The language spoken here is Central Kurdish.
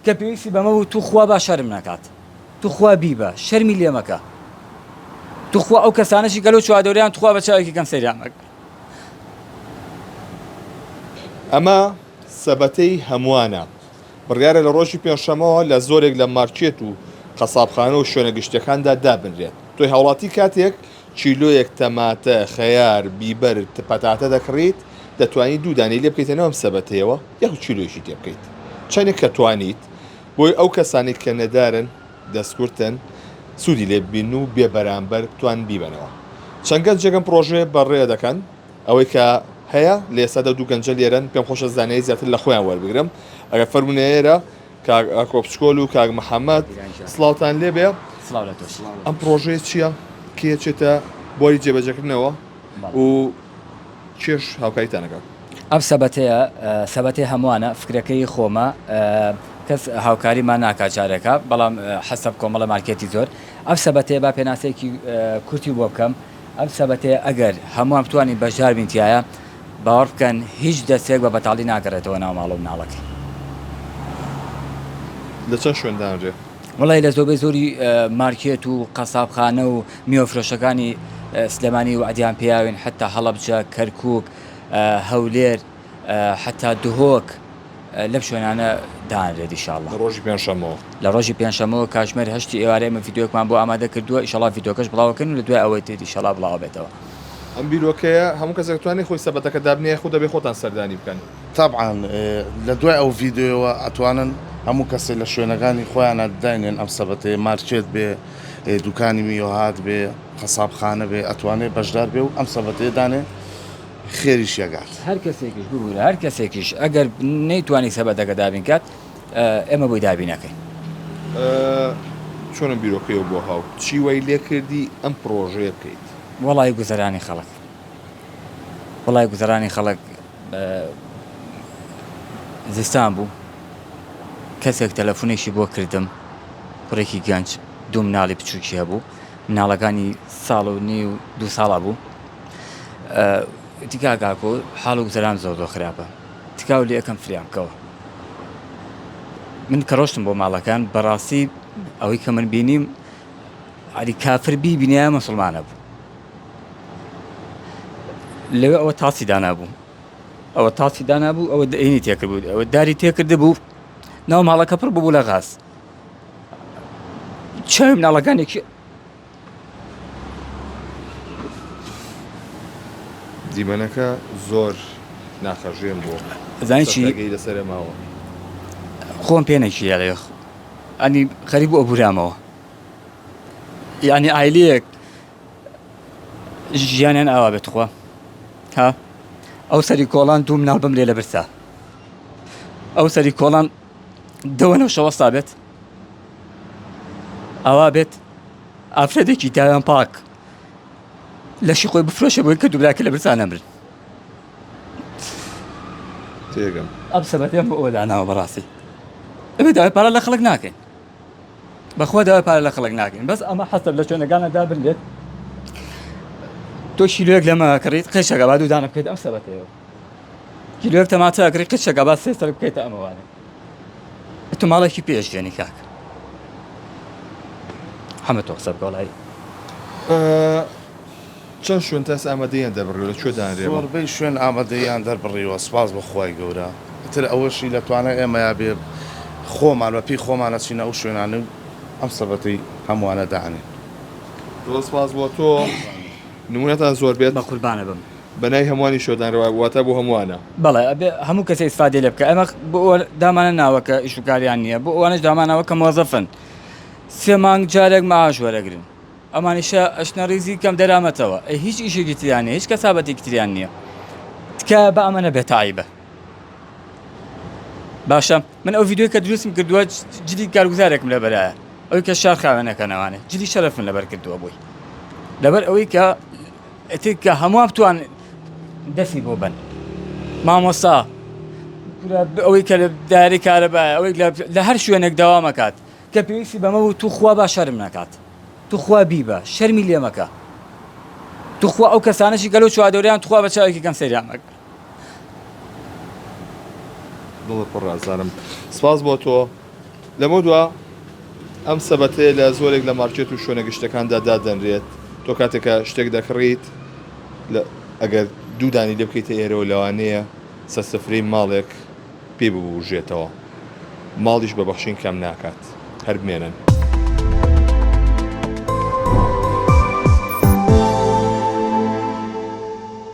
کە پێویستی بەمە بوو توخوا با شەرم نەکات توخوا بیبە شەرمی لێ مەکە توخوا ئەو کەسانەشی کە لەو چوادەوریان توخوا بە چاوێکی کەم سەیریان مەکە. ئەمە سەبەتەی هەمووانە، بڕیارە لە ڕۆژی پێنجشەممەوە لە زۆرێک لە مارکێت و قەسابخانە و شوێنە گشتییەکاندا دابنرێت. تۆی هاوڵاتی کاتێک کیلۆیەک تەماتە، خەیار، بیبەر، پەتاتە دەکڕیت، دەتوانیت دوو دانەی لێ بکەیتە ناو ئەم سەبەتەیەوە یاخود کیلۆیەکی تێ بکەیت چەندێک کە توانیت بۆی ئەو کەسانەی کە نەدارن دەستکورتن سوودی لێ ببینن و بێ بەرامبەر بتوانن بیبەنەوە. چەند گەنجێک ئەم پڕۆژەیە بەڕێ دەکەن، ئەوەی کە هەیە لە ئێستادا دوو گەنجە لێرەن، پێم خۆشە زانیاری زیاتر لە خۆیان وەربگرم. ئەگەر فەرموونە ئێرە کاک ئاکۆ بچکۆل و کاک محەممەد سڵاوتان لێبێ. سڵاو لە تۆش. ئەم پڕۆژەیە چییە؟ کێ چێتە بواری جێبەجێکردنەوە و کێش هاوکاریتان ئەکات؟ ئەم سەبەتەیە سەبەتەی هەمووانە فکرەکەی خۆمە کەس هاوکاریمان ناکات جارێکە بەڵام حەسەب کۆمەڵە مارکێتی زۆر ئەم سەبەتەیە با پێناسەیەکی کورتی بۆ بکەم ئەم سەبەتەیە ئەگەر هەمووان بتوانین بەشدار بین تیایە باوەڕ بکەن هیچ دەستێک بە بەتاڵی ناگەڕێتەوە ناو ماڵ و مناڵەکەی. لە چەند شوێن دانرێ؟ وەڵای لە زۆربەی زۆری مارکێت و قەسابخانە و میوەفرۆشەکانی سلێمانی وەعدیان پێیاوین حەتا هەڵەبجە، کەرکوک، هەولێر، حەتا دهۆک لەم شوێنانە دانرێت ئیشاڵڵا. لە ڕۆژی پێنجشەممەوە. لە ڕۆژی پێنجشەممەوە کاتژمێر هەشتی ئێوارە ئێمە ڤیدیۆیەکمان بۆ ئامادە کردووە ئیشاڵڵا ڤیدیۆکەش بڵاوەکەین و لە دوای ئەوەی تر ئیشاڵڵا بڵاوەبێتەوە. ئەم بیرۆکەیە هەموو کەسێک توانی خۆی سەبەتەکە دابنێ یاخود دەبێ خۆتان سەردانی بکەن؟ تەبعەن لە دوای ئەو ڤیدیۆیەوە ئەتوانن هەموو کەسێ لە شوێنەکانی خۆیانا داینێن ئەم سەبەتەیە مارکێت بێ دوکانی میوەهات بێ قەسابخانە بێ ئەتوانێ بەشدار بێ و ئەم سەبەتەیە دانێ خێریشی ئەگات. هەر کەسێکیش ببورە هەر کەسێکیش ئەگەر نەیتوانی سەبەتەکە دابین کات ئێمە بۆی دابین ئەکەین. چۆن ئەم بیرۆکەیەو بۆ هاو؟ چی وای لێکردی ئەم پڕۆژەیە بکەیت؟ وەڵای گوزەرانی خەڵک وەڵای گوزەرانی خەڵک زستان بوو کەسێک تەلەفونێکی بۆ کردم کوڕێکی گەنج دوو مناڵی بچووکی هەبوو مناڵەکانی ساڵ و نیو دوو ساڵە بوو تکا کاکۆ حاڵ و گوزەران زۆر زۆر خراپە تکاو لێ ئەکەم فریام بکەوە من کە ڕۆشتم بۆ ماڵەکان بەڕاستی ئەوەی کە من بینیم علی کافر بیبینایە موسڵمانە بوو لەوێ ئەوە تاسی دانابوو ئەوە تاسی دانابوو ئەوە دەینی تێکرد بوو ئەوە داری تێکرد بوو ناو ماڵەکە پڕ ببوو لە غاز چاوی مناڵەکانێکی دیمەنەکە زۆر ناخەژێن بوو زانی چی لەسەر ماوە خۆم پێ نەکیرا لەوێ ئەنی خەریک بوو ئەبورامەوە یعنی ئایلیەک ژیانیان ئاوا بێت خوا ها ئەو سەری کۆڵان دوو مناڵ بمرێ لە برسا ئەو سەری کۆڵان دەوەنەوە شەوەستا بێت ئاوا بێت ئافرەتێکی داوێن پاک لەشی خۆی بفرۆشە بۆی کە دووبراکە لە برسا نەمرن تێگەم ئەم سەبەتێم بۆ ئەوە داناوە بەڕاستی ئەمە داوای پارە لە خەڵک ناکەین بەخوا داوای پارە لە خەڵک ناکەین بەس ئەمە حەسەب لە شوێنەکانە دابنرێت تۆ کیلۆیەک لەمە کڕیت قیچەکە با دوو دانە بکەیت ئەم سەبەتەیەوە کیلۆیەک تەماتە ئەکڕی قیچەکە با سێ سەر بکەیتە ئەمەوانە تۆ ماڵێکی پێش دێنی کاک حەمە تۆ قسە بکە وەڵی چەند شوێن تاس ئامادەیان دەربڕیوە لە کوێ دانرێ؟ زۆربەی شوێن ئامادەییان دەربڕیوە سوپاس بۆ خوای گەورە ئیتر ئەوەشی لە توانای ئێمەیا بێ خۆمان بە پێی خۆمان ئەچینە ئەو شوێنانە و ئەم سەبەتەی هەمووانە دائەنێین. زۆر سوپاس بۆ تۆ نمونەتان زۆر بێت. بە قوربانە بم. بە ناوی هەمووانیشەوە دانرێ واتە بۆ هەمووانە. بەڵێ ئەبێ هەموو کەسێ ئیسفادەی لێ بکا ئێمە بۆ ئەوە دامانە ناوە کە ئیش و کاریان نییە بۆ ئەوانەش داماناوە کە مۆزەفن سێ مانگ جارێک معاش وەرەگرن. ئەمانیشە ئەچنە ڕیزی کەم دەرامەتەوە ئەی هیچ ئیشێکی تریان نیە هیچ کەسابەتێکی تریان نییە تکایە با ئەمە نەبێتە عیبە باشە من ئەو ڤیدیۆی کە دروستم کردووە جلی کارگوزارێکم لەبەرایە ئەوی کە شار خاوێنەکەنەوانێ جلی شەرەفم لەبەر کردووە بۆی لەبەر ئەوەی کە ئیتر کە هەمووان بتوان دەستی بۆ بن مامۆستا ئەوەی کە لە داری کارەبایە ئەوەی لە هەر شوێنێک داوامەکات کە پێویستی بەمە بوو توخوا با شەرم نەکات توخوا بیبە شەرمی لێ مەکە توخوا ئەو کەسانەشی کە لەو چوادەوریان توخوا بە چاوێکی کەم سەیریان مەکە. دڵت پڕ ئازارم سپاس بۆ تۆ. لەمەودوا ئەم سەبەتەیە لە زۆرێک لە مارکێت و شوێنە گشتەکاندا دادەنرێت، تۆ کاتێک کە شتێک دەکڕیت لە ئەگەر دوو دانی لێ بکەیتە ئێرەوە لەوانەیە سەرسفرەی ماڵێک پێی ببوژێتەوە، ماڵیش بە بەخشین کەم ناکات. هەر بمێنن.